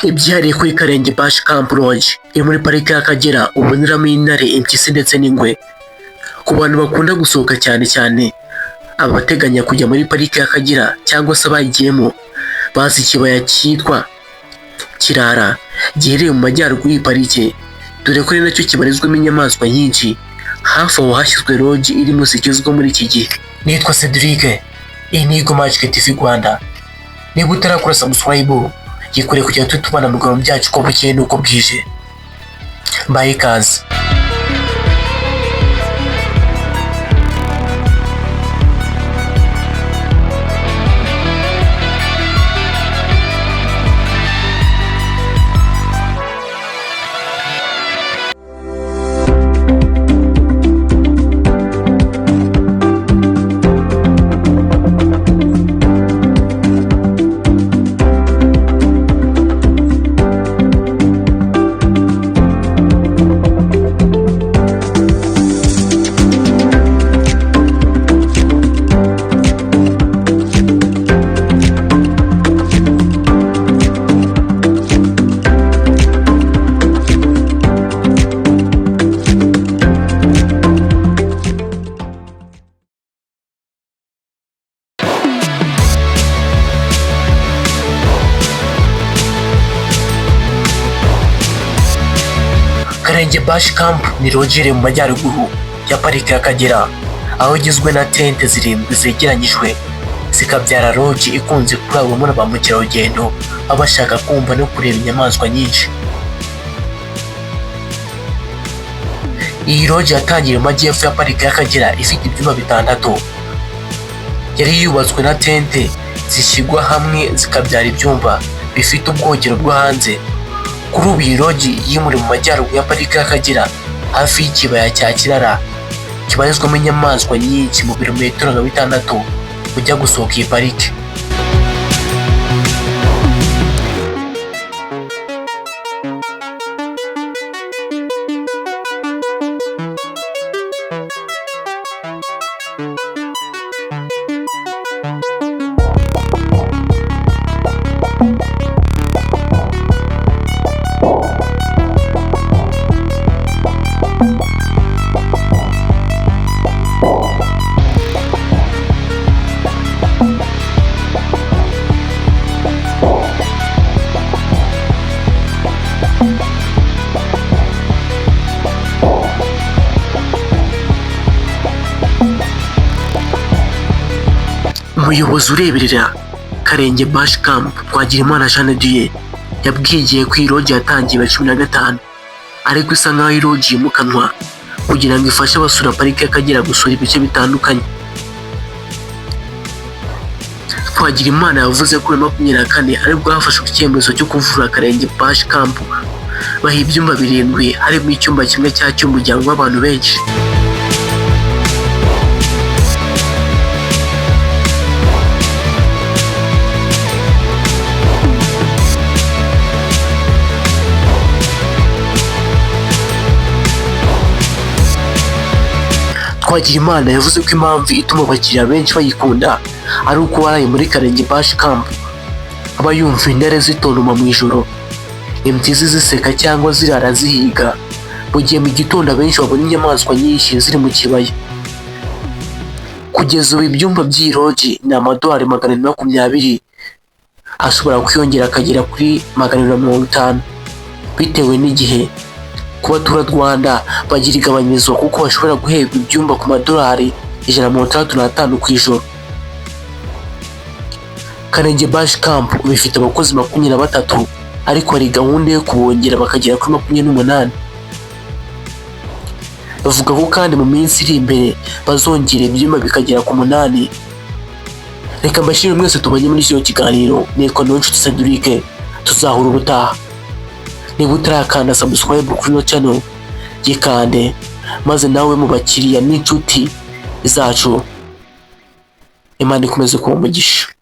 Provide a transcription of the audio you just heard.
Ibyihariye kuri Karenge Bush Camp Lodge iri muri Pariki y'Akagera uboneramo intare, impyisi ndetse n'ingwe. Ku bantu bakunda gusohoka, cyane cyane abateganya kujya muri Pariki y'Akagera cyangwa se abayigiyemo, bazi ikibaya cyitwa Kirara giherereye mu majyaruguru y'iyi parike, dore ko ari nacyo kibarizwamo inyamaswa nyinshi. Hafi aho hashyizwe lodge irimo zigezweho muri iki gihe. Nitwa Cedric, iyi ni Eagle Magic TV Rwanda. Niba utarakora subscribe, yikore kugira ngo tujye tubana mu biganiro byacu uko bukeye n'uko bwije. Mbaye ikaze. Karenge Bush Camp ni lodge iri mu majyaruguru ya Pariki y'Akagera, aho igizwe na tente zirindwi zegeranyijwe zikabyara lodge ikunze kurarwamo na ba mukerarugendo baba bashaka kumva no kureba inyamaswa nyinshi. Iyi lodge yatangiriye mu majyepfo ya Pariki y'Akagera, ifite ibyumba bitandatu. Yari yubatswe na tente zishyirwa hamwe zikabyara ibyumba bifite ubwogero bwo hanze. Kuri ubu iyi lodge yimuriwe mu majyaruguru ya Pariki y'Akagera, hafi y'ikibaya cya Kirara kibarizwamo inyamaswa nyinshi, mu birometero nka 6 ujya gusohoka iyi pariki. Umuyobozi ureberera Karenge Bush Camp, Twagirimana Jeanne Dieu, yabwiye Igihe ko iyi lodge yatangiye bibiri 15, ariko isa nkaho iyi lodge yimukanwa kugira ngo ifashe abasura Pariki y'Akagera gusura ibice bitandukanye. Twagirimana yavuze ko 2024 aribwo hafashwe icyemezo cyo kuvugurura Karenge Bush Camp, baha ibyumba birindwi, harimo icyumba kimwe cyakira umuryango w'abantu benshi. Twagirimana yavuze ko impamvu ituma abakiriya benshi bayikunda ari uko uwaraye muri Karenge Bush Camp aba yumva intare zitontoma mu ijoro, impyisi ziseka cyangwa zirara zihiga, mu gihe mu gitondo abenshi babona inyamaswa nyinshi ziri mu kibaya. Kugeza ubu ibyumba by'iyi lodge ni amadolari 420, ashobora kwiyongera akagera kuri 750 bitewe n'igihe. Ku baturarwanda bagira igabanyirizwa kuko bashobora guherwa ibyumba ku madolari 165 ku ijoro. Karenge Bush Camp bifite abakozi 23, ariko hari gahunda yo kubongera bakagera kuri 28. Bavuga ko kandi mu minsi iri imbere bazongera ibyumba bikagera ku munani. Reka mbashimire mwese tubanye muri kino kiganiro. Nitwa Niyonshuti Cedric, tuzahura ubutaha. Niba utarakanda subscribe kuri ino channel, gikande maze nawe mu bakiriya n'inshuti zacu. Imana ikomeze kuba umugisha.